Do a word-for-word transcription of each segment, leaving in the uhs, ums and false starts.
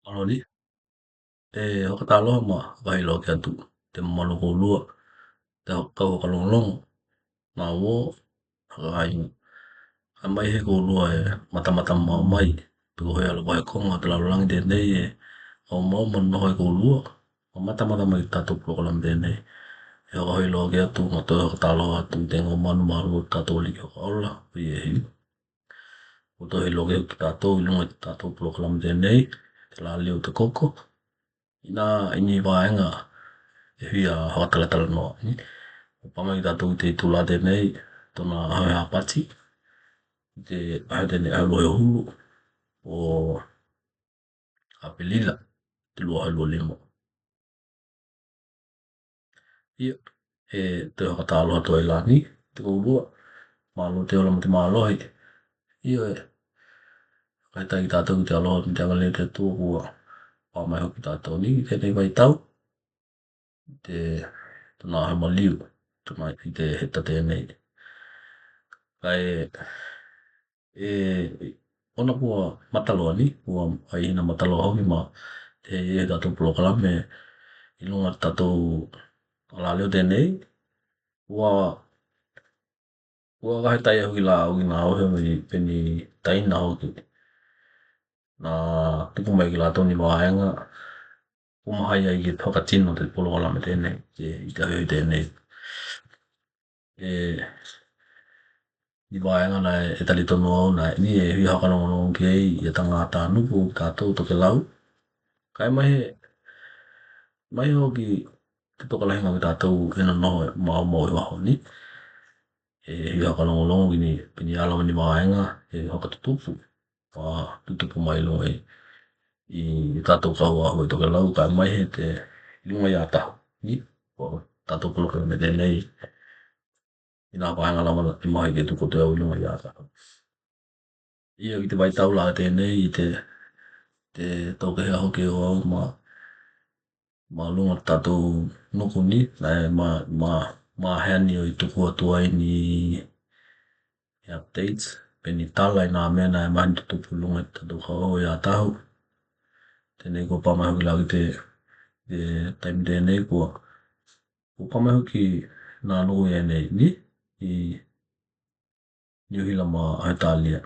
Mālō Lī. E, fakatalofa mo e fakahinoki atu te mamalu koulua, te kau fakalongolongo, nā ʻuo, fakahinoki. Kae ʻumaʻā e koulua e matamata mai, pe ko e hā lā ko e konga ʻo te lalolagi teʻa nei e, ʻo mau mo noho e koulua, ʻo matamata mai ki he tatou polokalama teʻa nei. E fakahinoki atu mo toe fakatalofa atu i te ongo manumālō ʻo tatou ʻEiki Fakaola, ʻo Iesu. ʻO toe hinoki atu kiate kitautolu ʻi luga ʻi te tatou polokalama teʻa nei, te lāliu ʻo te koko. ʻI nā, ʻi ni vaega e fia fakatalatalanoa, nī. ʻO pā mai kiate kitautolu ʻi te itula teʻa nei, tōna ʻaho e Hāpati, ʻi te ʻaho teʻa nei ʻaho e lua hulu, ʻo ʻApelila, te lua hulu lima. ʻIo, e, toe fakatalofa atu ai lā nī, te koulua, mālō te ola mo te mālohi. ʻIo, e, fakafetaʻi kiate kitautolu ki te aloha mo te angalelei ʻo te Atua kuo pā mai hifo kiate kitautolu nī, ʻi teʻa nei vaitau, ʻi te, tōna ʻaho e maliu, tōna ʻi te heta teʻa nei. Kae, e, ʻoua naʻa kua mataloa nī, kua ʻi ai hina mataloa hoki ma te, e, tatou polokalama ʻi luga ʻi te tatou lāliu teʻa nei, kua, kua fakafetaʻi hoki lā ʻo kinaua he mai pē nī taina hoki. Nā tuku mai kiate kitautolu ni vaega, ʻo mahino ai ki he fakatino ʻo te polokalama teʻa nei, ʻi te, ʻi te ʻaho teʻa nei. E, ni vaega nā e talitonu au nā, nī e fia fakalongolongo ki ai e tangata Nuku ʻo tatou tokelau. Kae ʻumaʻā e, ʻumaʻā hoki te tokolahi o kitautolu e nonoʻo maumau ʻi he ʻaho ni. E fia fakalongolongo ki nī, pē nī ala mo ni vaega, e fakatutupu. ʻA, tutupu mai ʻi luga ʻi, ʻi tatou kau ʻaho ʻi tokelau kae ʻumaʻā e te ʻi luga ʻi Atahu. Nī, ʻo tatou polokalama teʻa nei. ʻI nā vaega lava ʻe mahino ke tuku atu ʻi luga ʻi Atahu. ʻIo ʻi te vaitau lā teʻa nei ʻi te, te tau kehe hoki ʻo au ma, ma luga tatou Nuku nī, naʻe ma, ma, ma hea nī ʻoi tuku atu ai nī e updates, pē nī tala ʻi nā meʻa naʻe mahino tutupu ʻi luga ʻi tatou kau ʻaho ʻi Atahu. Teʻa nei kua pā mai hoki lā ki te, te taimi teʻa nei kua, kua pā mai hoki nā Nuku ʻi ʻaneʻi nī, ʻi Niu Sila mo ʻAositelēlia.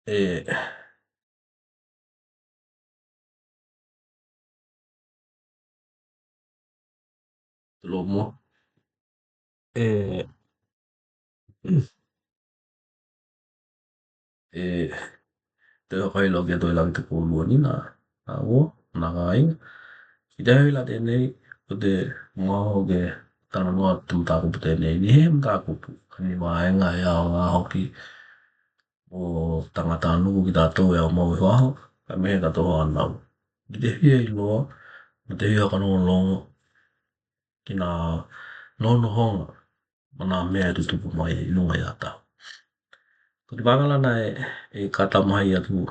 E, te lomo. E, e, te fakahinoki atu ai lā ki te koulua nī nā, nā ʻuo, nā kāiga. ʻI te ʻaho teʻa nei, ko te mau ke talanoa te matakupu teʻa nei, nī he matakupu, ka ni vaega e aʻo hoki ʻo tangata Nuku ki tatou e aʻo mau ʻi he ʻaho, kae ʻumaʻā e tatou fānau. ʻI te fia ʻiloa, mo te fia fakalongolongo, ki nā nohonohoga, mo nā meʻa e tutupu mai ʻi luga ʻi Atahu. Ko te vaega lā naʻe, e, ka tamahi atu,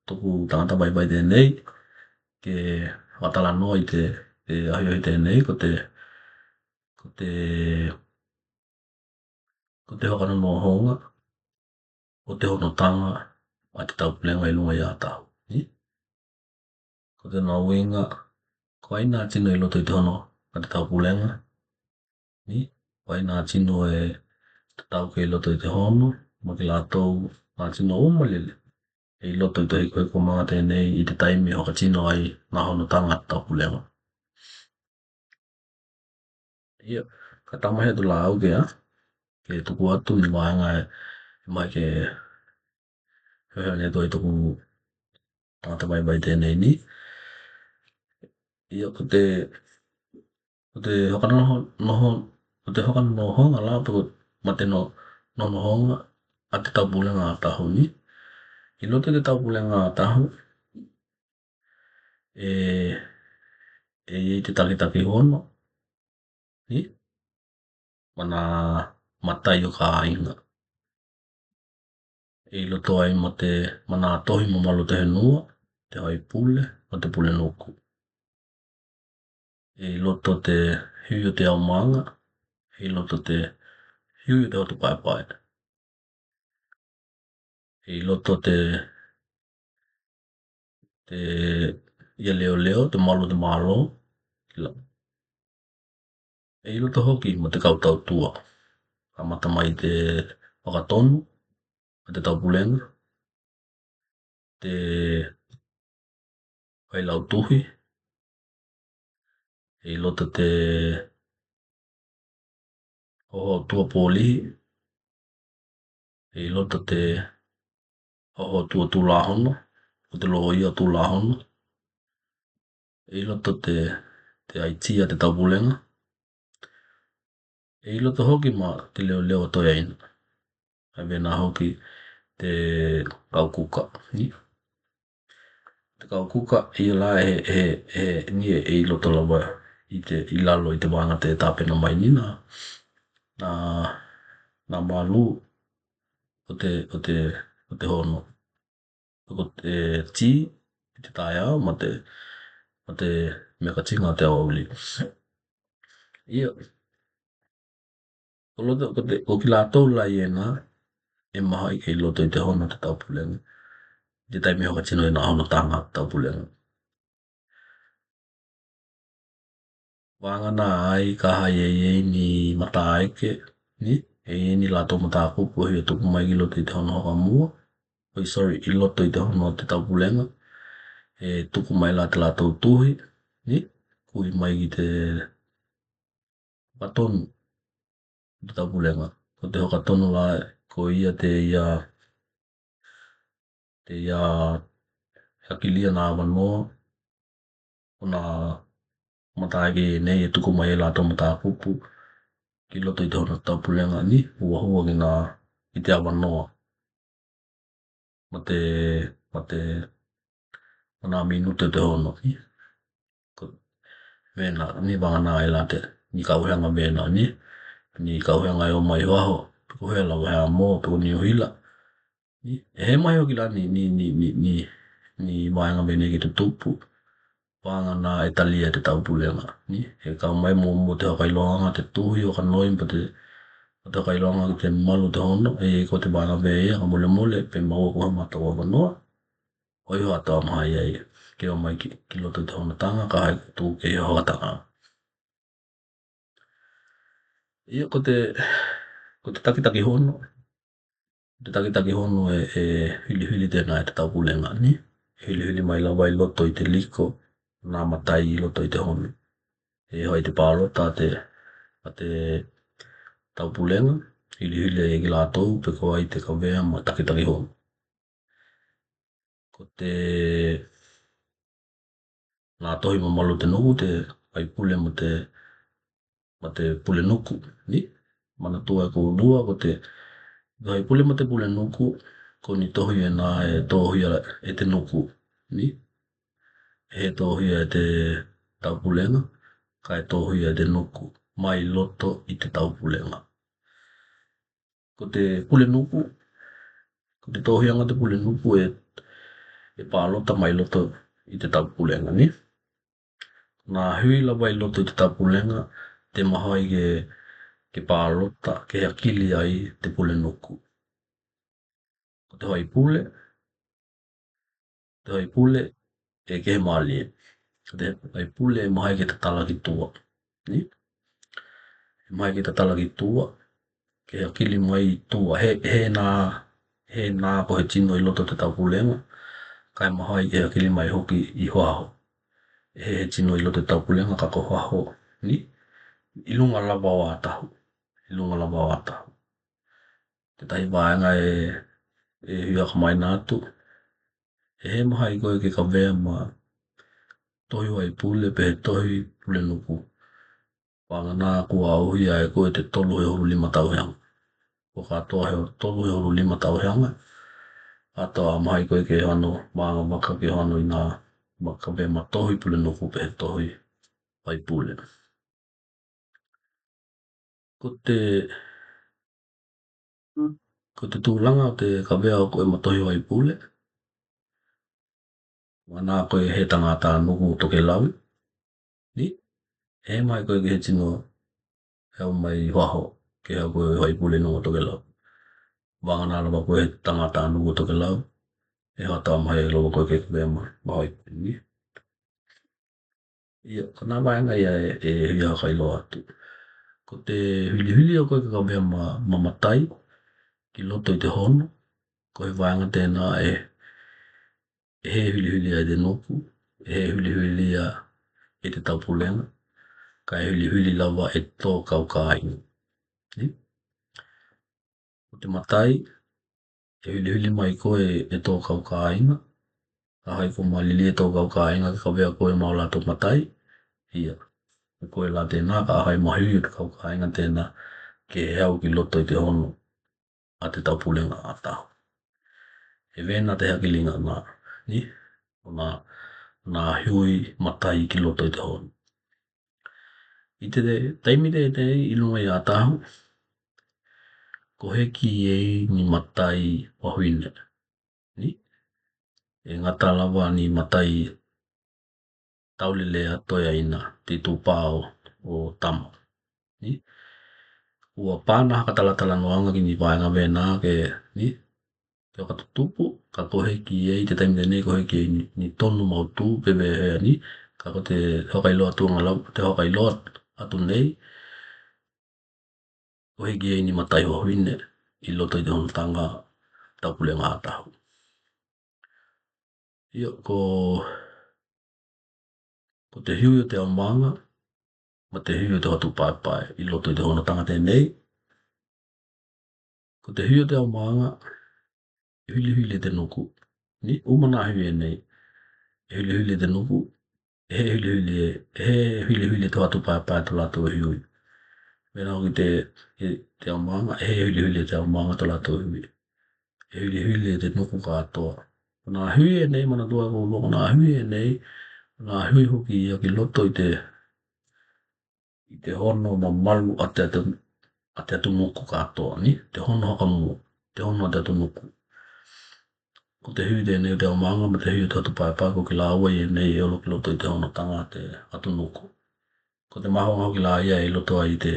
toku tangata vaivai teʻa nei, ke fakatalanoa ʻi te, e, ʻaho teʻa nei, ko te, ko te, ko te fakanonohoga, ʻo te honotaga, ʻa te taupulega ʻi luga ʻi Atahu. Nī? Ko te nā uiga, ko ai nā tino ʻi loto ʻi te hono, ʻa te taupulega. Nī? Ko ai nā tino e tatau ke ʻi loto ʻi te hono, mo kitautolu, nā tino uma lele. ʻE ʻi loto ʻi te hikuhiku mā teʻa nei ʻi te taimi ʻe fakatino ai nā honotaga ʻa te taupulega. ʻIo, ka tamahi atu lā au ke, a, ke tuku atu ni vaega e, e mai ke, he, he, ne toi tuku tangata vaivai teʻa nei nī. ʻIo, ko te, ko te fakanoho, noho, ko te fakanonohoga lā, pe ko ma te no, nonohoga, ʻa te taupulega ʻa Atahu nī. ʻI loto ʻi te taupulega ʻa Atahu, e, e ʻi ai te takitaki hono, nī? Mo nā matai ʻo kāiga. ʻE ʻi loto ai mo te, mo nā tohi mamalu ʻo te henua, te faipule, mo te pule Nuku. ʻE ʻi loto te hui ʻo te aomaga, ʻe ʻi loto te hui ʻo te hotu paepae. ʻE ʻi loto te, te ia leoleo, te malu te mālō, ʻi la-, ʻe ʻi loto hoki mo te kau tautua. Kamata mai te fakatonu, a te taupulenga, te failautuhi, ʻe ʻi loto te hohoʻotua pōlihi, ʻe ʻi loto te hohoʻotua tulahono, ko te lōia tulahono, ʻe ʻi loto te, te aitia te taupulenga, ʻe ʻi loto hoki ma te leoleo toeaina. ʻAi vena hoki te kau kuka, ni. Te kau kuka, ia la he, he, he, ni ʻe ʻi loto lava ʻi te, ʻi lalo ʻi te vānga te tāpena mai ni na, na, na malu o te, o te, o te hono. Ko te tī, ʻi te taeao, ma te, ma te mea ka tinga te aoauli. Ia, ko loto, ko te, ko ki lātou la ʻi ena, ʻe maha ʻi ke ʻi loto ʻi te hono te taupulenga. Te taimi hoka tino ena hono tanga taupulenga. Vānga na ai ka hai e, e ni mataʻeke, ni, e ni lātou matākupu ʻe hia tuku mai ki loto ʻi te hono hakamua. Oi, sorry, ʻi loto ʻi te hono te taupulenga. ʻE tuku mai la te lātou tuhi, ni, kui mai ki te fakatonu te taupulenga. Ko te fakatonu la, ko ia te ia, te ia, ia kilia na avanoa, ko na mataʻeke nei ʻe tuku mai e lātou matākupu ki loto ʻi te hono taupulenga ni, huahua ki na, ki te avanoa. Ma te, ma te, ma na minute te hono, ni. Ko, vena, ni vānga na ai la te, ni kauheanga vena, ni, ni kauheanga e ō mai huaho, pe ko hea la vahe amo, pe ko Niu Hila. Ni, ʻe he mai hoki la ni, ni, ni, ni, ni, ni vaenga vena ki te tupu. Vānga na e talia te taupulenga. Ni, ʻe kau mai mo, mo te hoka iloanga, te tuhi, hoka noi, pa te, pa te hoka iloanga ki te malu te hono, ʻe ko te vānga vea ia, ka mole mole, pe maua ko ha mātou avanoa. ʻOi hoa tau maha ia ia, ke ō mai ki, ki loto te hono tanga, ka hai tū ke ia hoka tanga. Ia ko te, ko te takitaki hono, ko te takitaki hono ʻe, ʻe hilihili tena e te taupulenga ni, hilihili mai lava ʻi loto ʻi te liko, na matai ʻi loto ʻi te hono. ʻE hoʻi te palota te, a te taupulenga, hilihili e ki lātou, pe ko ai te kavea ma takitaki hono. Ko te, na tohi mamalu te nuku, te faipule ma te, ma te pule nuku, ni? Manatua e ko lua, ko te, te faipule ma te pule nuku, ko ni tohi e na e tohi e te nuku, ni? He tohi e te taupulenga, ka e tohi e te nuku, mai loto ʻi te taupulenga. Ko te pule nuku, ko te tohianga te pule nuku ʻe, ʻe palota mai loto ʻi te taupulenga ni. Na hui lava ʻi loto ʻi te taupulenga, te maha ʻi ke, ke palota, ke hakili ai te pule nuku. Ko te faipule, te faipule, ʻe ke he malie. Ko te faipule, ʻe maha ʻi ke tatala ki tua. Ni? ʻE maha ʻi ke tatala ki tua. Ke hakili mai tua. He, he na, he na ko he tino ʻi loto te taupulenga. Ka ʻe maha ʻi ke hakili mai hoki ʻi huaho. He, he tino ʻi loto te taupulenga, ka ko huaho. Ni? ʻI lunga lava o atahu. ʻI lunga lava o atahu. Te tahi vaenga ʻe, ʻe hui aka mai na atu. ʻE he maha ʻi koe ke kavea ma tohi faipule pe he tohi pule nuku. Vānga na kua auhia e koe te tolu he hulu lima tauheanga. Ko katoa he tolu he hulu lima tauheanga. Katoa maha ʻi koe ke hano, maanga maka ke hano ʻi na, ma kavea ma tohi pule nuku pe he tohi faipule. Ko te, ko te tūlanga o te kavea o koe ma tohi faipule. Vānga na koe he tangata nuku tokelau. Ni, he maha ʻi koe ke he tino, he ō mai huaho, ke he koe faipule nuku tokelau. vāngana lava koe he tangata ʻa Nuku ʻo Tokelau, ʻe hoʻata ʻomi lava koe ke kavea ma, ma hoʻi ni. Ia, ko e vaʻinga ia ʻe, ʻe hia ka ʻilo atu. Ko te hilihili ʻoku ke kavea ma, ma matai, ki loto ʻi te hono, ko e vaʻinga tēnā ʻe, ʻe he hilihili ai te Nuku, ʻe he hilihili ai te taupulenga, kae hilihili lava ʻe tō kau kāinga. Ni? Ko te matai, ʻe hilihili mai koe ʻe tō kau kāinga, ka hai ko malili ʻe tō kau kāinga ke kavea koe ma ʻo lātou matai, ia. ʻE koe lā tēnā, ka hai mahiu ʻe te kau kāinga tēnā, ke he au ki loto ʻi te hono, ʻa te taupulenga ʻa Tahu. ʻE vena te hakilinga nā, ni, ʻo nā, nā hui matai ki loto ʻi te hono. ʻI te taimi te, te ʻilunga ia ʻa Tahu, ko e hiki ai ni matai ʻo huine. Ni? ʻE ngata lava ni matai taulele ʻa toeaina, te tupao ʻo tama. Ni? ʻUa pāna haka talatalanoaʻanga ki ni vaʻinga vena ke, ni? Ke fakatutupu, ka ko e hiki ai te taimi te nei ko e hiki ai ni, ni tonu mau tū pe vehea ni, ka ko te hoka ʻilo atu ʻanga lau, te hoka ʻilo atu nei, ko e hiki ai ni matai ʻo huine, ʻi loto ʻi te hono tanga taupulenga ʻa Tahu. Ia ko, ko te hui ʻo te aomaʻanga, ma te hui ʻo te hotu paepae, ʻi loto ʻi te hono tanga te nei. Ko te hui ʻo te aomaʻanga, hilihili te Nuku. Ni, ʻuma nā hui e nei, hilihili te Nuku, ʻe he hilihili e, ʻe he hilihili te hotu paepae to lātou hui. Mena hoki te, e, te aomaʻanga, ʻe he hilihili te aomaʻanga to lātou hui. ʻE hilihili te Nuku kātoa. Nā hui e nei, manatua ko, ko nā hui e nei, nā hui hoki ia ki loto ʻi te, ʻi te hono mamalu ʻa te atu, ʻa te atu Nuku kātoa ni, te hono hakamua, te hono ʻa te atu Nuku. Ko te hui te nei ʻo te aomaʻanga, ma te hui ʻo te hotu paepae, ko kila ʻoku ʻi ai e nei ʻe olo ki loto ʻi te hono tanga te atu Nuku. Ko te mahuʻinga hoki lā ia ʻi loto ai ʻi te,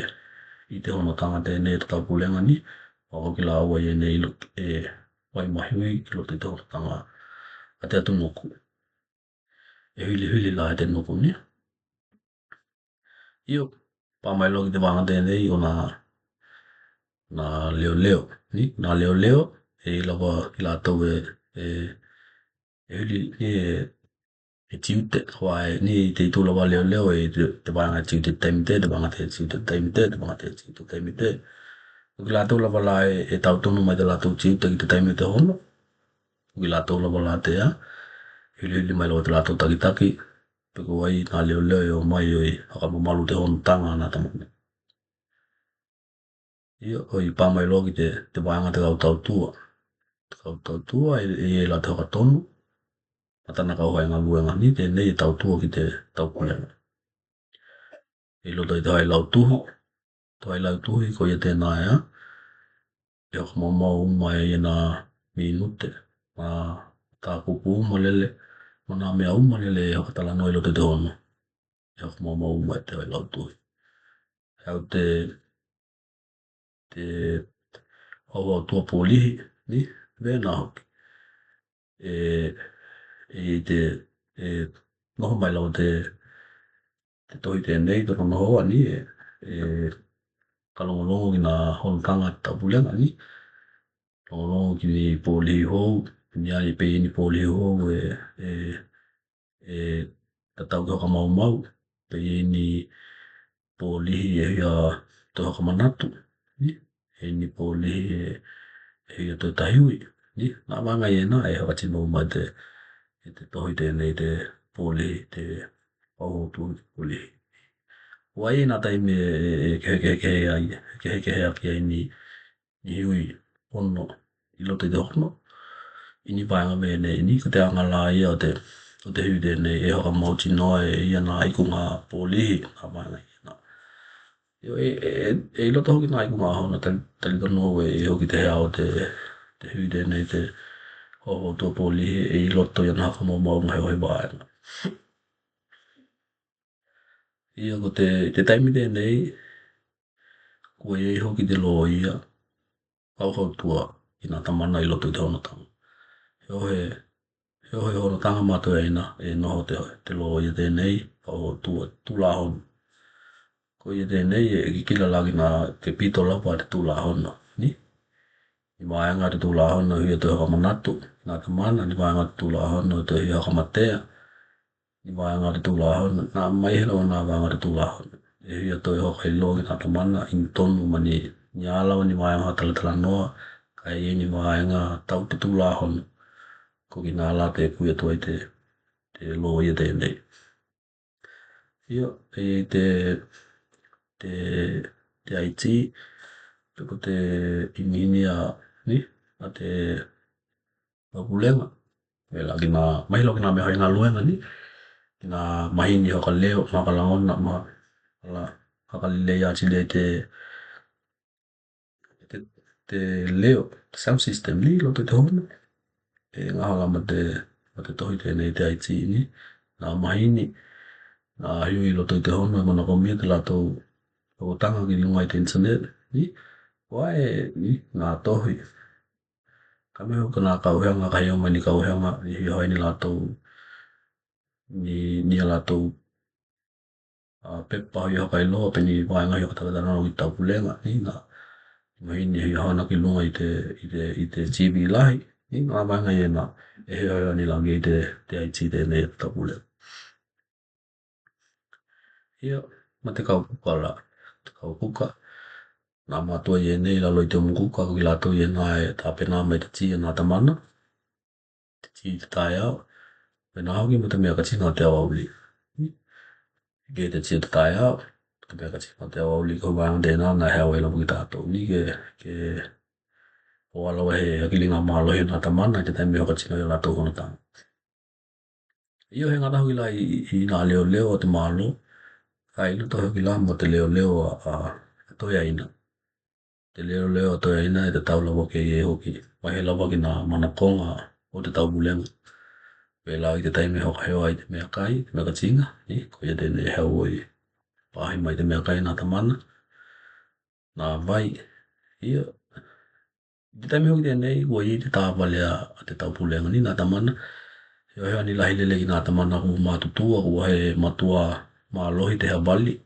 ʻi te hono tanga te nei ʻo te taupulenga ni, ʻoku kila ʻoku ʻi ai e nei ʻi loto, ʻe, vai mahiu ki loto ʻi te hono tanga ʻa te atu Nuku. ʻE hilihili lā e te Nuku ni. Ia, pā mai loa ki te vaʻinga te nei ʻo nā, nā leoleo, ni, nā leoleo, ʻe ʻi lava ki lātou e, e, ʻe hili, ni, e, e tiute, ʻoku ʻi ai, ni, te ʻi tuʻu lava leoleo, e, te, te vaʻinga tiute taimi te, te vaʻinga te tiute taimi te, te vaʻinga te tiute taimi te. Ko kila tuʻu lava lā e, e tautonu mai te lātou tiute ki te taimi te hono. Ko kila tuʻu lava lā te ʻa, hilihili mai lava te lātou takitaki, pe ko hai nā leoleo ʻe ō mai ʻo ʻi hakamamalu te hono tanga nā tamana. Ia, ʻo ʻi pā mai loa ki te, te vaʻinga te kau tautua. Te kau tautua, e, e, e lā te hoka tonu. Ma tana kau haʻinga luenga ni, te nei e tautua ki te taupulenga. ʻI loto ʻi te hai lautuhi. Te hai lautuhi, ko ia tēnā ʻe ʻa. ʻE hokamau ʻuma e ia nā minute. Ma tā kupu ʻuma lele. Ma nā meʻa ʻuma lele ʻe hoka talanoa ʻi loto ʻi te hono. ʻE hokamau ʻuma e te hai lautuhi. ʻE au te, te hau hau tua polihi, ni, vena hoki. E, e te, e, noho mai lava te, te tohi te nei, te noho ani, e, e, ka longolongo ki nā hono tanga te taupulenga, ni. Longolongo ki ni polihi hou, ni ani pe ni polihi hou, e, e, e tatau ki hoka maumau, pe ni polihi e hia to hoka manatu, ni, e ni polihi e, e hia to tahiui, ni, nā vanga i ena, e hoka tino mai te, e te tohi te nei te polihi, te pau tu polihi. Wai nā taimi e, e, e kehe, kehe, kehe ai, kehe, kehe aki ai ni, ni hui ono ʻi loto ʻi te hono. ʻI ni vaʻinga me nei, ni ko te anga lā ia ʻo te, ʻo te hui te nei e hoka mau tino e ia nā ikunga polihi, nā vaʻinga ia nā. Io, e, e, e, e ʻi loto hoki nā ikunga hono tali, tali tonu e, e hoki te hea ʻo te, te hui te nei te hoho to polihi, e ʻi loto ia nā hoka mau mau ngahe ʻo he vaʻinga. Ia ko te, te taimi te nei, ko e hoki te loia, kau kau tua, ʻi nā tamana ʻi loto i te hono taga. He ʻoho, he ʻoho he hono taga mātuʻaina e noho te, te lō ia teie nei, pau tu, tulāhono. Ko ia teie nei, e kikila lagi nā te pito lava te tulāhono, ni? Ni vaega te tulāhono e ui atu e hakamanatu, nā tamana, ni vaega te tulāhono e ui atu e hakamatea, ni vaega te tulāhono, nā mai he lava nā vaega te tulāhono. E ui atu e hokailoa ki nā tamana, ʻi tonu ma ni, ni ala ni vaega ha talatalanoa, kae ʻi ai ni vaega tau te tulāhono. Ko kinautolu te kui atu ai te, te lō ia teie nei. Ia, e te, te, te I T, pe ko te ininia, ni, a te taupulenga. Vela ki nā, mahino ki nā meʻa i galuega ni, ki nā maheni hokaleo, ma hokalagona, ma, ala, hokalelei ʻātili te, te, te leo, te sound system ni, loto i te hono. E ngahala ma te, ma te tohi teie nei te I T ni, nā maheni, nā hiu ʻi loto i te hono, e manaʻomia te lātou, o taga ki luga i te internet, ni, ʻoku ʻi ai, ni, nā tohi. Ka meʻa ko nā kauheaga, ka ʻi ai mo ni kauheaga, ni hiu ai ni lātou, ni, ni a lātou, a, pepa ʻi hokailoa, pe ni vaega ʻi hokatakatanano ki taupulenga, ni nā. Maheni ʻi hana ki luga i te, i te, i te T V lahi, ni nā vaega ia nā, e he ʻoho ni lagi i te, te I T teie nei taupulenga. Ia, ma te kaukuka la, te kaukuka, nā mātuʻa ia nei lalo i te umukuka, ko ki lātou ia nā e tāpena mai te tia nā tamana, te tia te taeao, pena hoki mo te meʻa katinā te aoauli. Ke te tia te taeao, te meʻa katinā te aoauli, ko vaega tēnā nā he ʻoua lava ki tātou ni ke, ke ʻoua lava he hakilinga mālohi nā tamana, te taimi hoka tino ia lātou hono taga. Ia he ngata hoki la i, i nā leoleo o te mālō, ka ʻi loto hoki la mo te leoleo a, a, a toeaina. Te leoleo a toeaina e tatau lava ke ʻi ai hoki, mai he lava ki nā manakoga o te taupulenga. Pea la i te taimi hoka hewa i te meʻakai, te meʻa katinā, ni, ko ia teie nei he ʻoua pāhi mai te meʻakai nā tamana, nā vai, ia, te taimi hoki teie nei, ʻoku ʻi ai te tāvale a, a te taupulenga ni nā tamana. He ʻoho ni lahi lelei nā tamana ʻoku mātutua, ʻoku he mātuʻa mālohi te havali.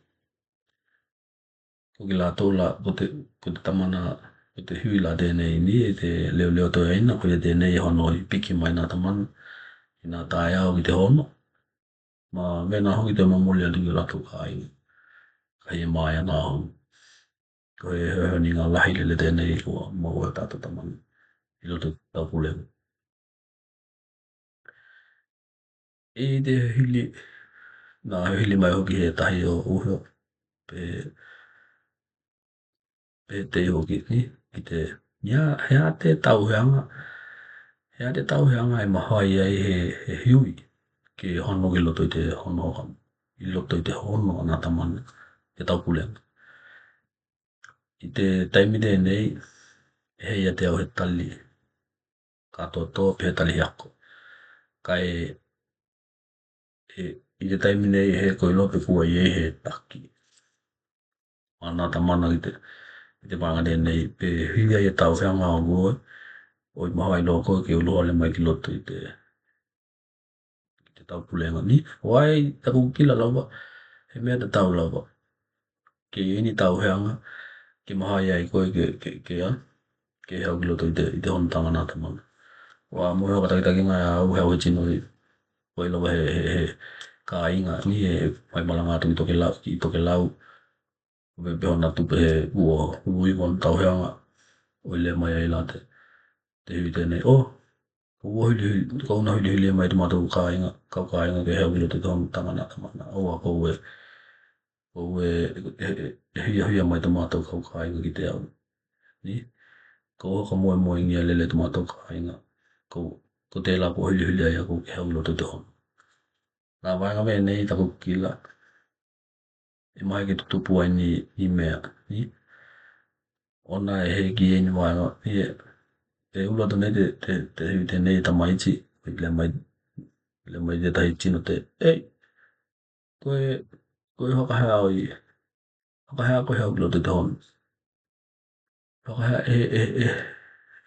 Ko ki lātou la, ko te, ko te tamana, ko te hui la teie nei ni, e te leoleo toeaina, ko ia teie nei e hono ʻi piki mai nā tamana, ʻi nā taeao ki te hono. Ma, mena hoki te momoli atu ki lātou kāinga. Ka ʻi ai māia nā hono. Ko e he, he ʻoho ni ngā lahi lelei teie nei ʻoku mau e tātou tamana. ʻI loto taupulenga. ʻI te hili, nā hili mai hoki he tahi o uho, pe, pe te hoki ni, ki te, ia, he ʻa te tauheaga, he ʻa te tauheaga e maha ai he, he hiu ke hono ki loto i te hono, ʻi loto i te hono a nā tamana, te taupulenga. ʻI te taimi teie nei, he ʻiate au he tali, kātoatoa pe he tali ako. Ka e, e, ʻi te taimi nei he ko e lope kuo ʻi ai he taki. Ma nā tamana ki te, ki te vaega teie nei, pe hili ai e tauheaga ʻoʻou, ʻoi maha ai loa koe ke ʻuluhale mai ki loto i te, i te taupulenga ni. ʻOku ʻi ai taku kila lava, he meʻa tatau lava. Ke ʻi ai ni tauheaga, ke maha ai koe ke, ke, ke a, ke hau ki loto i te, i te hono taga nā tamana. ʻOku mou hoko takitakiga ʻa au he au he tino ʻi, ʻoi lava he, he, he kāinga ni he mai malanga atu ki Tokelau, ki Tokelau. Ko e pehē ona tupe he ua, ua ʻi hono tauheaga, ʻoi lea mai ai la te, te hui teie nei. ʻO, ʻoua hili, hili, ko ʻuna hili, hili mai te mātou kāinga, kau kāinga ke hau ki loto i te hono taga nā tamana. ʻOua ko e, ko e, e, e, e hiahia mai te mātou kau kāinga ki te au. Ni, ko hakamoemoegia lelei te mātou kāinga. Ko, ko tēlā ko hili, hili ai ʻaʻaku ke hau ki loto i te hono. Nā vaega veʻe nei taku kila. E maha ke tutupu ai ni, ni meʻa, ni. ʻOna e he ki ai ni vaega, ni e, e ʻulu atu nei te, te, te, te nei tamaiti, le mai, le mai te tahi tino te, ei, ko e, ko e fakahā ʻoi, fakahā ko e hau ki loto i te hono. Fakahā e, e, e,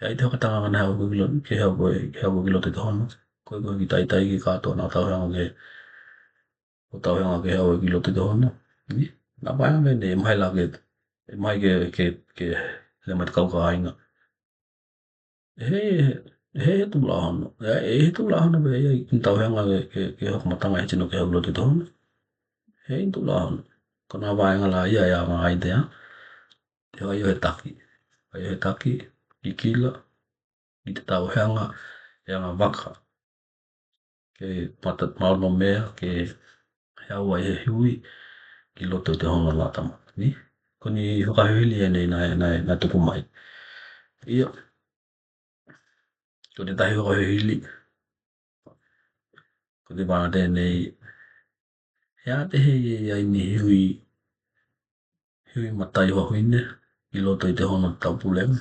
ʻIkai te hokatanga ngana he ʻoku ke lo-, ke he ʻoku ke, ke he ʻoku ke loto ʻi te hono. Ko e, ko e kiʻi taitai ki kātoa naʻa tauhi ange ke, ko tauhi ange ke he ʻoku ke loto ʻi te hono. Ni? Naʻa vaeua ange ne, ʻe ʻikai la ke, ʻe ʻikai ke, ke, ke, le mai te kau kāinga. ʻE he, ʻe he, ʻe he tuʻu la hono. ʻE, ʻe he tuʻu la hono pē ia, ʻi te tauhi ange ke, ke, ke hoko mai tanga he tino ke he ʻoku ke loto ʻi te hono. ʻE he tuʻu la hono. Ko naʻa vaeua ange la ia, ia ngā ai te a. Te ʻai ʻo he taki. ʻAi ʻo he taki, ki kila, ki te tauhi ange, ʻe anga vaka. Ke mata, mao no mea, ke he ʻoku ʻi ai he hui, ki loto ʻi te hono la tama. Ni? Ko eni fakahihili ʻeni naʻe, naʻe, naʻe tuku mai. ʻIo. Ko te tahi fakahihili. Ko te vaeua ange ʻeni, he ʻa te he ʻe ʻi ai ni hui, hui matai ʻo e huine, ki loto ʻi te hono taupulenga.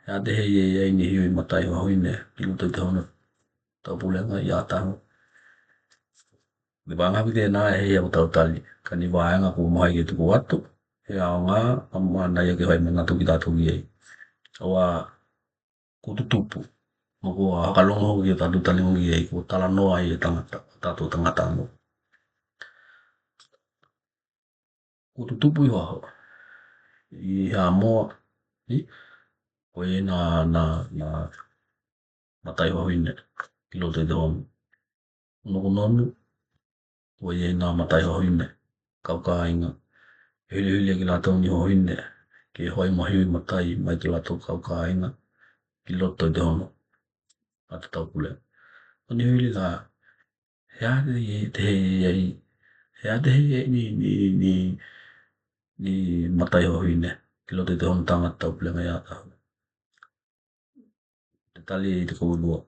He ʻa te he ʻe ʻi ai ni hui matai ʻo e huine, ki loto ʻi te hono taupulenga ia taha. Ni vaeua ange pē te nā he ia ʻoku tau tali, ka ni vaeua ange kuo ʻomai ke tuku atu, he ʻaonga, ʻa ma na ia ke fai manatu ki tātou ki ai. ʻOua, kuo tutupu. Mo kuo haka longo hoki ʻo tātou tali mo ki ai, kuo talanoa ai e tangata, tātou tangata mo. Kuo tutupu ʻi Haʻamoa, ʻi Haʻamoa, ni? Ko ia nā, nā, nā matai ʻo e huine, ki loto ʻi te hono. Nukunonu, ko ia nā matai ʻo e huine, kau kāinga. Hilihili ki lātou ni ʻo e huine, ke fai mo hui matai, mai ki lātou kau kāinga, ki loto ʻi te hono. ʻA te taupule. Ko eni hili la, he ʻa te he, te he ʻe ʻi ai, he ʻa te he ʻe ʻi ai ni, ni, ni, ni matai ʻo e huine, ki loto ʻi te hono tangata taupulenga ia taha. Te tali ʻe te koulua.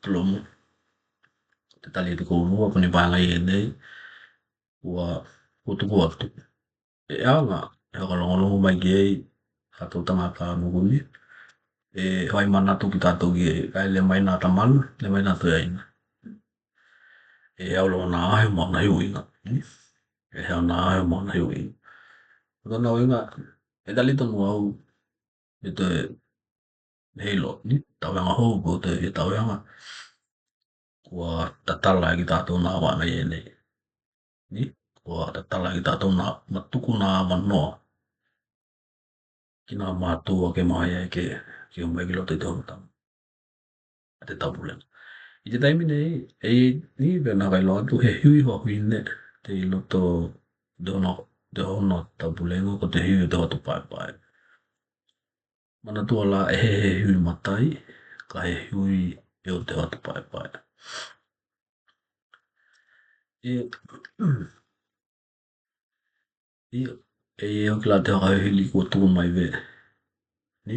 Tulomu. Te tali ʻe te koulua, ko eni vaeua ange ʻeni, ʻoua, ʻoua tuku atu. ʻE ʻaonga, ʻe haka longolongo mai ki ai, ha tau tangata mo kuni. ʻE fai manatu ki tātou ki ai, kae le mai nā tamana, le mai nā toe ʻaina. ʻE ʻalu ʻo nā he mo nā hui ʻaina. ʻE ʻalu ʻo nā he mo nā hui ʻaina. Ko tona ʻuhinga, ʻe tali tonu au, ʻe te heilo, ni, tauhi ange hou, ko te, ʻe tauhi ange. Kuo tatala ki tātou nā vaeua ange ʻeni. Ni, kuo tatala ki tātou nā, ma tuku nā avanoa. Ki nā mātuʻa ke maʻu ai ke, ke ʻomai ki loto ʻi te hono tama. ʻA te taupulenga. ʻI te taimi nei, ʻe ʻi ai ni pē nā kai loa atu he hui ʻo e huine, te ʻi loto ʻi te hono, te hono taupulenga, ko te hui ʻo te hotu paepae. Manatua la ʻe he, he hui matai, ka he hui ʻo te hotu paepae. ʻE, ʻe, ʻe, ʻe, ʻoku la te haka hili kuo tuku mai vē. Ni?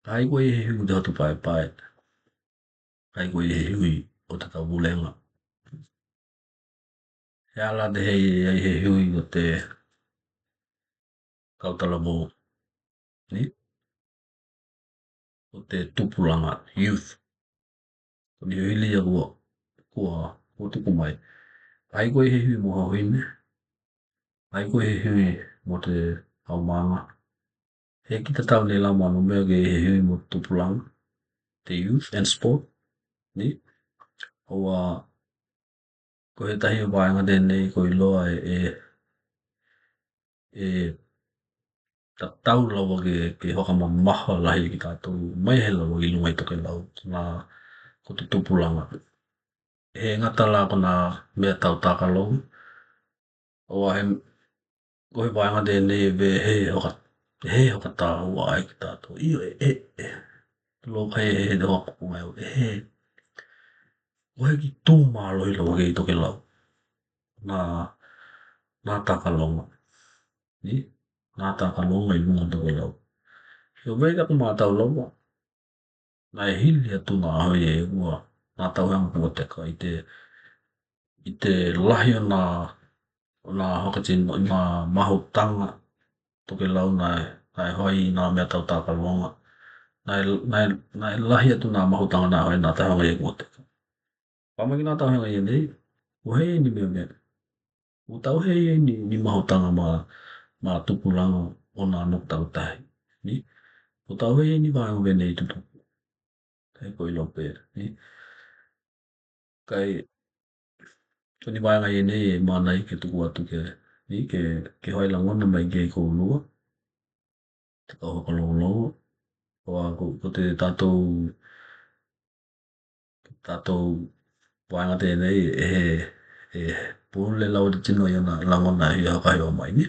Ka ʻikai ko e he hui ʻo te hotu paepae. Ka ʻikai ko e he hui ʻo te taupulenga. He ʻa la te he, he, he hui ʻo te kau talavou. Ni? ʻO te tupulanga, youth. Ko eni hili ia kuo, kuo, kuo tuku mai. ʻIkai ko e he hui mo e huine. ʻIkai ko e he hui mo te haumāmā. He ʻikai tatau nei la mo e meʻa ke he hui mo te tupulanga. Te youth and sport. Ni? ʻOua, ko e tahi vaeua ange ʻeni ko e iloa ʻe, ʻe, ʻe tatau lava ke, ke fakamamafa lahi ki tātou mai he lava ʻi luga ʻi tokelau, nā ko te tupulanga. He ngata la ko nā meʻa tau tākalonga. ʻOua he, ko e vaeua ange ʻeni vē he hoka, he hoka tāua ai ki tātou. ʻIo ʻe, ʻe, ʻe. Lo ka he, he, he hoka kupu mai ʻe, he. Ko e kiʻi tū mālohi lava ke ʻi tokelau. Nā, nā tākalonga. Ni? Nā tākalonga ʻi luga ʻi tokelau. ʻIo vē ka ku mātau lava. Naʻe hili atu nā hoi e ua, nā tauhi ange kuo teka ʻi te, ʻi te lahi ʻo nā, ʻo nā hokatino, ʻi nā mahutanga, tokelau naʻe, naʻe fai ʻi nā meʻa tau tākalonga. Naʻe, naʻe, naʻe lahi atu nā mahutanga naʻe fai ʻi nā tauhi ange kuo teka. Pea mai ki nā tauhi ange ʻeni, ʻoku ʻi ai ni meʻa meʻa. ʻOku tauhi ai ni, ni mahutanga mā, mā tupulanga, ʻo nā nuku takitahi. Ni, ko tau he ni vaega vene i tutuku. He ko ilo pē, ni. Kai, ko ni vaega ʻi nei e mānai ke tuku atu ke, ni ke, ke hoʻi lagona mai ke koulua. Te kau fakalongolongo. Ko a, ko, ko te tātou, tātou vaega tenei, e, e, pule lau te tino ia na lagona ia ka hio mai ni.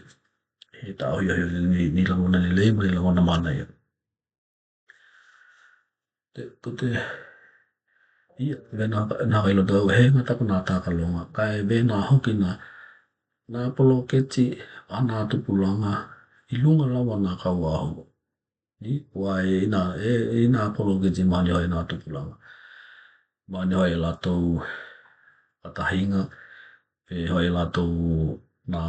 He tau hio hio ni, ni lagona lelei, mai lagona mānai ia. Te, ko te, ia, vena, na ka ilo tau, he ngata ko nā takalonga, ka e vena hoki nā, nā poloketi, a nā tupulanga, i lunga lava nā kau aho. Ni, ua e ina, e, ina poloketi mani hoʻi nā tupulanga. Mani hoʻi lātou, a tahinga, e hoʻi lātou nā,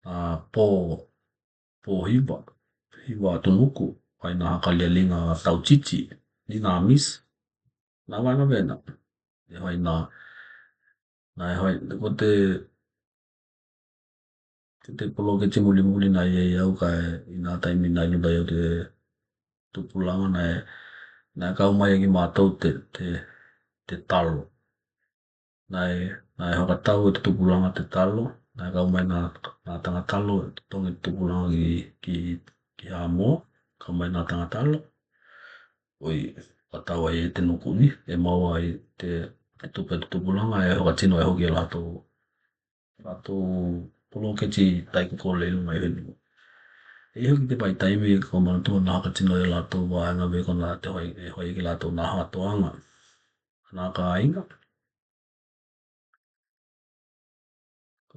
nā pō, pō hiva, hiva tunuku, hoʻi nā hakalialinga tautiti, ni nā mis, nā vaega vena. E hoʻi nā, nā e hoʻi, ko te, te, te poloketi mulimuli nā ia i au ka e, i nā taimi nā i luga i au te tupulanga nā e, nā e kau mai ki mātou te, te, te talo. Nā e, nā e hoka tau e te tupulanga te talo, nā e kau mai nā, nā tanga talo, e tongi te tupulanga ki, ki, ki Haʻamoa, kau mai nā tanga talo. ʻOi, ka tau ai e te nuku ni, e mau ai te, te tupe te tupulanga, e hoka tino e hoki e lātou, lātou poloketi tai ko kole i lunga i henu. E hoki te pai taimi ko manatua nā hoka tino e lātou vaega ve ko nā te hoʻi, e hoʻi ki lātou nā hatoanga. Nā ka inga.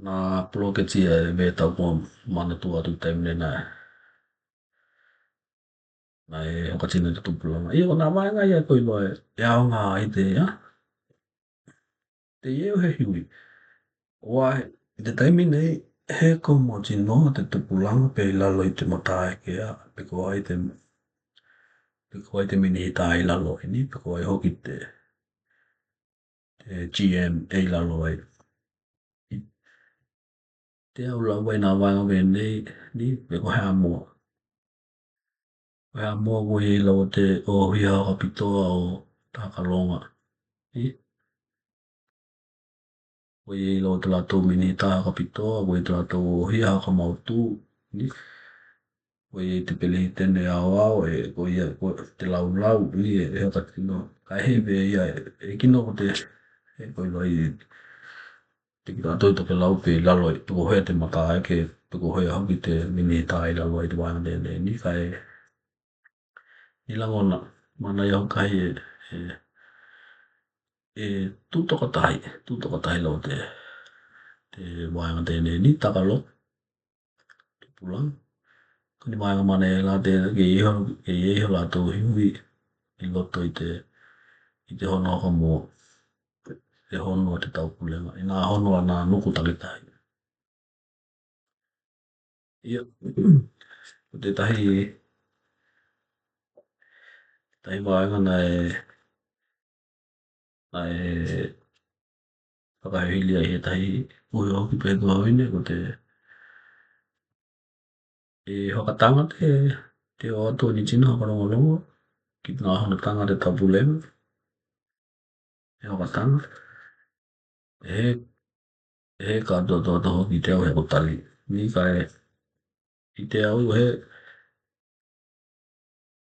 Nā poloketi e ve tau ko manatua atu taimi nei nā. Nā e hoka tino te tupulanga. Ia ko nā vaega ia ko ilo e, e aonga ai te ia. Te ia he hiui. Ua, i te taimi nei, he ko mo tino te tupulanga pe i lalo i te mataeke a, pe ko ai te, pe ko ai te minihita i lalo i ni, pe ko ai hoki te, te G M e i lalo ai. Te au lau vai nā vaega venei, ni, pe ko Haʻamoa. Ko Haʻamoa ko ia i lau te ʻohia haka pitoa ʻo takalonga. Ni? Ko ia i lau te lātou minihita haka pitoa, ko ia te lātou ʻohia haka mautū. Ni? Ko ia i te pelehitene aoao, e, ko ia, ko te laulau, ni, e, e haka tino. Ka he ve ia, e, e kino ko te, e, ko ilo i, te ki tātou i toke lau pe lalo, e, pe ko hea te mataeke, pe ko hea hoki te minihita i lalo i te vaega tenei, ni ka e, ni lagona, mana ia hoka e, e, e, tu toka tahi, tu toka tahi lau te, te vaega tenei, ni takalo, tupulanga. Ko ni vaega mana e la te, ke iho, ke iho lātou hiui, i loto i te, i te hono haka mo, te hono o te taupulenga, i nā hono a nā nuku takitahi. Ia, ko te tahi, tahi vaega nā e, nā e fakahili ai he tahi, ui hoki pe tua hoine, ko te, e hoka tanga te, te o atu ni tino haka longolongo, ki nā hono tanga te taupulenga, e hoka tanga. He, he ka to, to, to, ki te au he ko tali. Ni ka e, i te au he,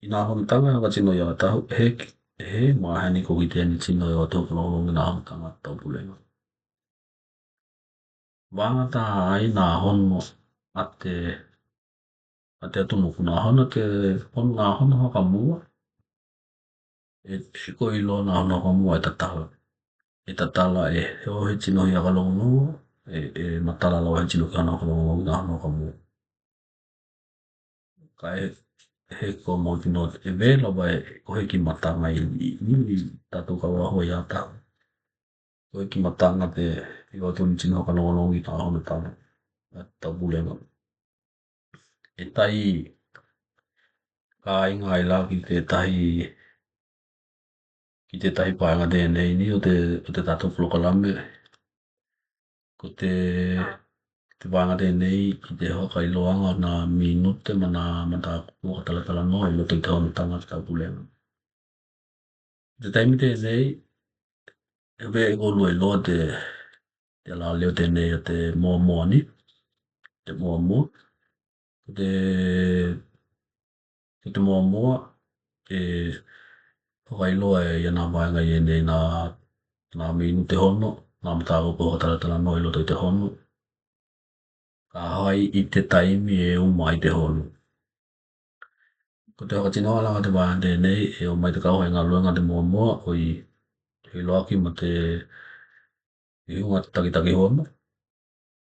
i nā hono tanga he ka tino ia tahu, he, he mahani ko ki te ni tino ia tahu ko longo nā hono tanga taupulenga. Vanga tā ai nā hono a te, a te atu nuku nā hono te, hono nā hono haka mua. E, e ko ilo nā hono haka mua e tatala. E tatala e, he o he tino ia ka longo, e, e matala lau he tino ka hono haka longo nā hono haka mua. Ka e, he ko mau tino, e vela vai, ko he ki matanga i, i, i, i tātou ka waho ia tahu. Ko e ki matanga te, i o tuni tino ka longo i ka hono tanga. A taupulenga. E tai, ka inga ai la ki te tahi, ki te tahi paenga tenei ni o te, o te tātou polokalame. Ko te, te vaega tenei ki te fakailoaga o na minute ma na matakupu fakatalatalanoa i loto i te hono taga te taupulega. Te taimi tenei, e vave e koulua iloa te, te alaleo tenei a te moamoa ni, te moamoa. Ko te, ko te moamoa, e fakailoa e ia na vaega i enei na, na minute hono, na matakupu fakatalatalanoa i loto i te hono. Ka hai i te taimi e uma ai te hono. Ko te fakatinoalaga te vaega tenei, e o mai te kauhai galuega te moamoa, o i, te iloaki ma te ihuga te takitaki hono.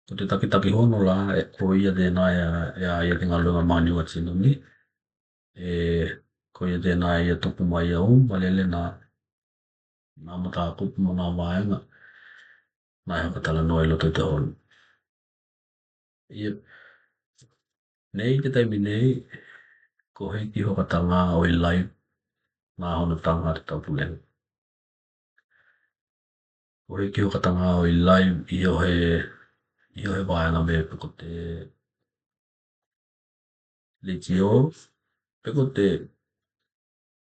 Ko te takitaki hono la, e, ko ia tena e, e a ia te galuega mani ua tino ni. E, ko ia tena e ia tupu mai ia uma lele na, na matakupu ma na vaega, na e fakatalanoa i loto i te hono. Ia, nei te taimi nei, ko heiki fakataga o i live, na hono taga te taupulega. Ko heiki fakataga o i live, i o he, i o he vaega me pe ko te leitio, pe ko te,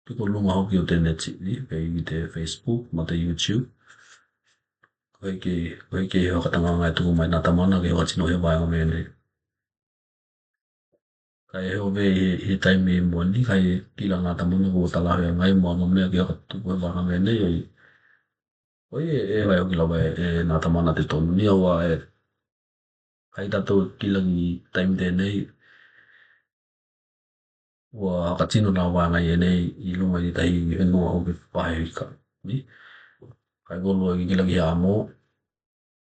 pe ko luga hoki o te neti, ni, pe i te Facebook, ma te YouTube. Ko heiki, ko heiki fakataga e tuku mai na tamana ke fakatino he vaega me nei. Ka e hove i, i taimi mo ni, ka e kila na tamana ko talahe ngai mo ano mea ke fakatupu he vaega me nei, o i. O i e, e vai hoki lava e, e na tamana te tonu. Ni aua e, kai tatou kila ki taimi tenei, ua fakatino na vaega i enei i luga i tahi fenua hoki Pasifika. Ni? Kai koulua e kila ki he amo,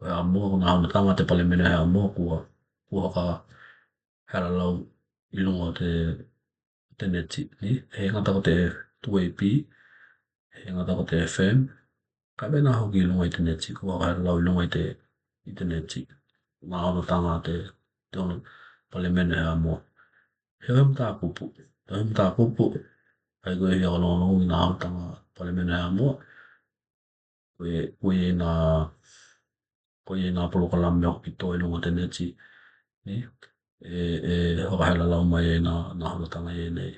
he amo, ko na hono taga te palemene he amo, kua, kua fakahalalau i luga o te, te neti. Ni? He gata ko te two A P, he gata ko te F M, ka mena hoki i luga i te neti, kua fakahalalau i luga i te, i te neti. Na hono taga te, te hono palemene he amo. He o he matakupu, he o he matakupu, ai ko e hia ka logologo i na hono taga palemene he amo. Ko e, ko e na, ko e na polokalame hoki to i luga te neti. Ni? E, e, fakahalalau mai e na, na hono taga i enei.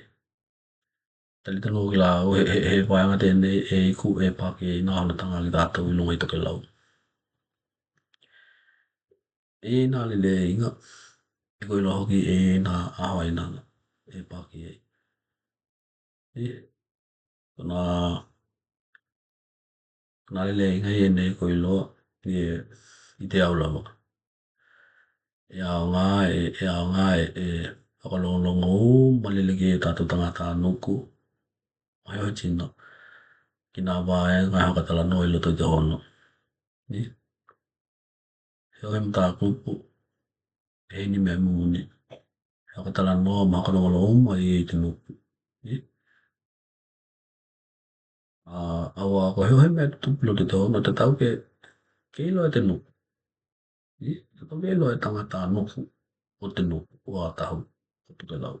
Talitonu ki la, o he, he, he vaega tenei, e iku e pake i na hono taga ki tatou i luga i tokelau. E na leleinga, e ko iloa hoki e na aho ai na, e pake ai. E, ko na, ko na leleinga i enei ko iloa, e, i te au lava. E aoga, e, e aoga, e, e, fakalogologo, ma lele ke tatou tagata nuku. Mai o tino. Ki na vaega, e fakatalanoa i loto i te hono. Ni? He o he matakupu, he ni mea muni. He fakatalanoa, ma fakalogologo, ma i te nuku. Ni? A, aua ko he o he mea tupu lo te tau, na te tau ke, ke iloa e te nuku. Ni? Te tau ke iloa e tagata nuku, o te nuku, o a tahu, o tokelau.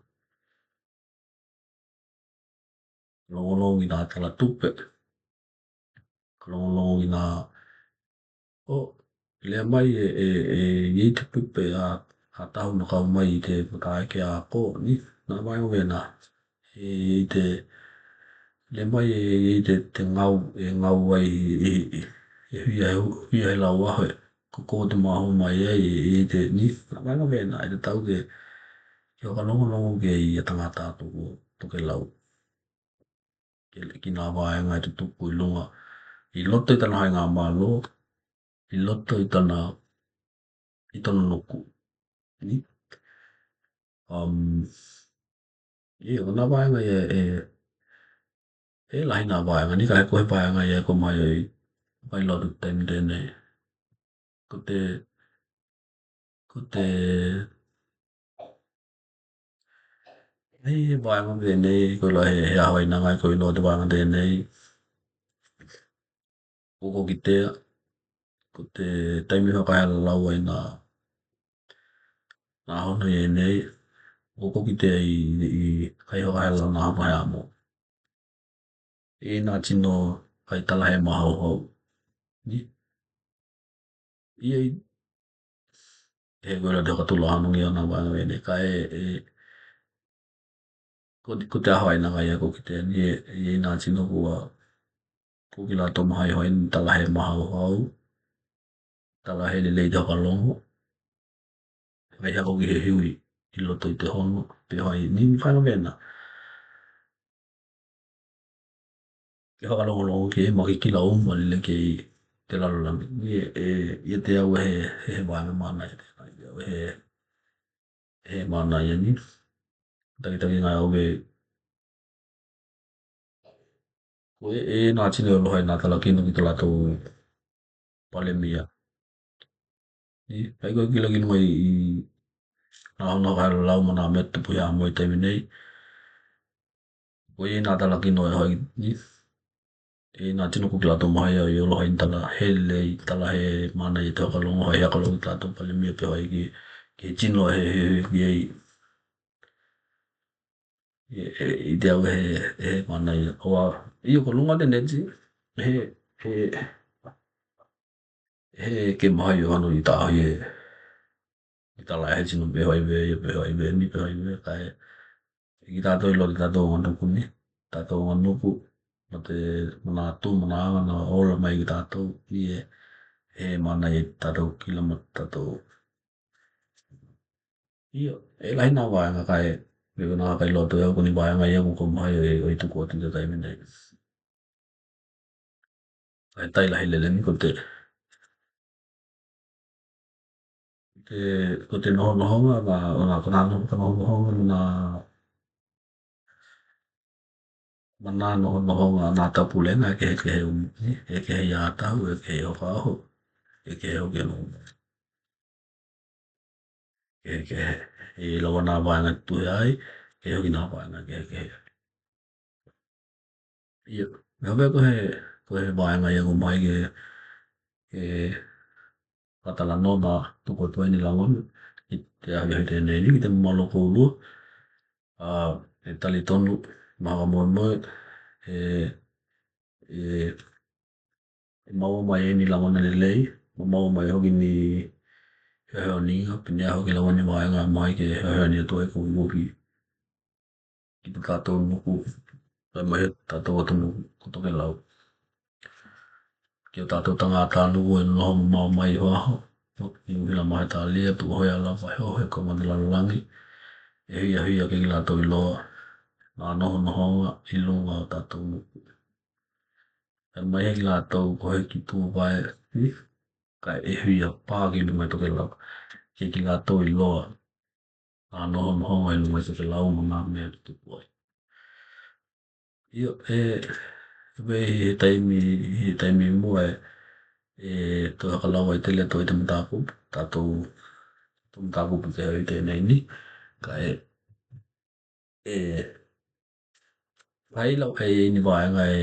Logologo i na tala tupe. Logologo i na, o, lea mai e, e, e, i te pupe a, a tahu na kau mai i te mataeke a ko, ni, na mai o vena. E, i te, lea mai e, i te, te ngau, e ngau ai, e, e, e huia, e huia he lau aho, e, ko ko te mahu mai ai, e, e te, ni, na mai o vena, e te tau ke, ke o ka logologo ke i a tagata to, tokelau. Ke, ki na vaega e tutupu i luga. I loto i tana hainga malo, i loto i tana, i tana nuku. Ni? Um, i, o na vaega e, e, e lahi na vaega, ni ka he ko he vaega e ko mai ai, mai lotu taimi tenei. Ko te, ko te, Ai, he vaega tenei, ko iloa he, he aho ai na ngai, ko iloa te vaega tenei. Ko ko kitea, ko te taimi fakahalalau ai na, na hono i enei, ko ko kitea i, i, kai fakahalalau na hono he amo. E na tino kai tala he mahauhau. Ni? Ia i, he ko ila te hokatula hanungi ona vanga vene kae e ko ko te aho aina ngai ko kite ni e ina tino kua ko kila to mahai hoi tala he mahau hau tala he lelei te hokalongo. Ai hako ki he hui i loto i te hono pe hoi ni fanga vena. Ke fakalongolongo ke ma ke kila o ma lele ke i te lalolagi. Ia e ia te au he he he vaega mana ia te au he he mana ia ni. Takitaki ga au ke ko e e na tino e loha i na talakino ki to latou palemia. I ai ko e kilakino mai i na hona ka lau ma na mea tupu ia mo i taimi nei. Ko e na talakino e hoi ni e na tino ko kila to mahai ia i olo hai tala he lei tala he mana i te hokalongo hai hakalongo tatou palemia pe hoi ki ki tino he he he ki ai. I te au he he mana ia o a i o ko luga te neti he he he ke mahai o ano i ta he i tala he tino pe hoi ve ia pe hoi ve ni pe hoi ve kae i ki tatou i lo te tatou o nuku ni tatou o nuku ma te mana tu mana aga na ola mai ki tatou i e he mana i tatou kila ma tatou. Ia e lahi na vaega kae me vena kai loto ia ko ni vaega ia ko ko mai o i tuku atu te taimi nei. Kae tai lahi lele ni ko te te ko te nohonohoga ma ona ko na noho ka nohonohoga ma na ma na nohonohoga na tapulega e kehe kehe umi e kehe ia tau e kehe hoka aho e kehe hoki anu kehe kehe i lawa na vaega tu he ai kehe hoki na vaega kehe kehe. Ia me hove ko he ko he vaega ia ko mai ke ke fatalanoa ma tuku atu ai ni lagona i te ahiahi tenei ni ki te mamalo koulua. A e talitonu ma hakamoemoe e e e maua mai ai ni lagona lelei ma maua mai hoki ni heoheoniga pine a hoki lagona ni vaega mai ke heoheoni atu ai koulua ki ki te tatou nuku. Kae mai he tatou atu nuku ko tokelau ki o tatou tagata nuku e noho mamao mai i ho aho. I uhila mai he talia pe uhoi a lava he oho he koga te lalolagi e hiahia ke ki latou iloa na nohonohoga i luga o tatou nuku. E mai he ki latou ko he ki tuvae i kae e hiahia pa ki luga i tokelau ke ki latou iloa a nohonohoga i luga i tokelau ma ga mea tutupu ai. Ia e e pei he taimi he taimi mua e e toe hakalau ai tele atu i te matakupu tatou tatou matakupu te au i tenei ni kae e Ai lau e ni vaega e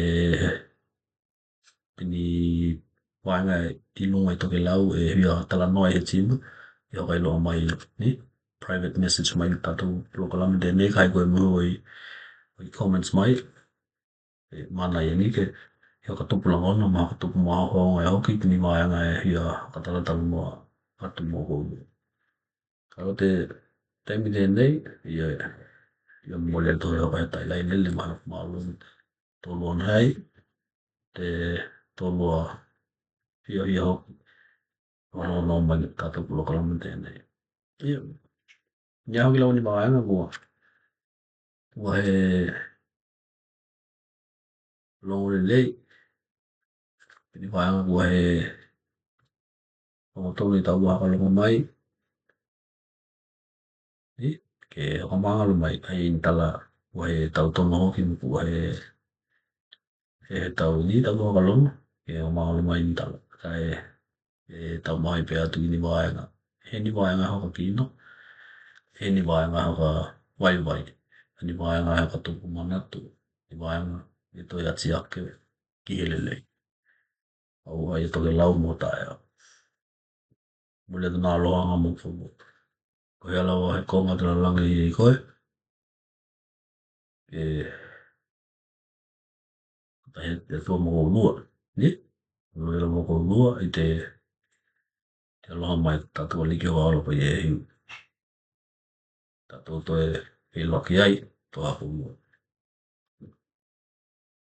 ni vaega i luga i tokelau e hia talanoa e he tima e haka iloa mai ni private message mai tatou polokalame tenei kai koe mo i comments mai e mana ia ni ke hia ka tupu lagona ma ka tupu ma hoga e hoki ni vaega e hia ka talatala mo atu mo hou. Ka ko te taimi tenei ia ia mole atu e hoka e tai lai lele ma ma lo tolu ana hai te tolu a hia hia hoki. Ono ono mai tatou polokalame tenei ia ia hoki lau ni vaega kua kua he logo lelei ni vaega kua he logo tonu i tau ua haka logo mai. I ke hoka magalo mai ai ni tala ua he tau tono hoki kua he he he tau ni tau ua haka logo ke hoka magalo mai ni tala kae e tau mai pe atu i ni vaega he ni vaega hoka kino he ni vaega hoka vaivai he ni vaega hoka tupu manatu ni vaega e toi ati ake ki he lelei. Au ai e toke lau mo taea. Mole tona aloha ga mo fulu. Ko he alawa he koga te lalagi i koe. E tahi e tua mo koulua ni. Mole la mo koulua i te Ia aloha mai tatou aliki o alo pa ia e hiu. Tatou toe iloa ki ai, toa pu mo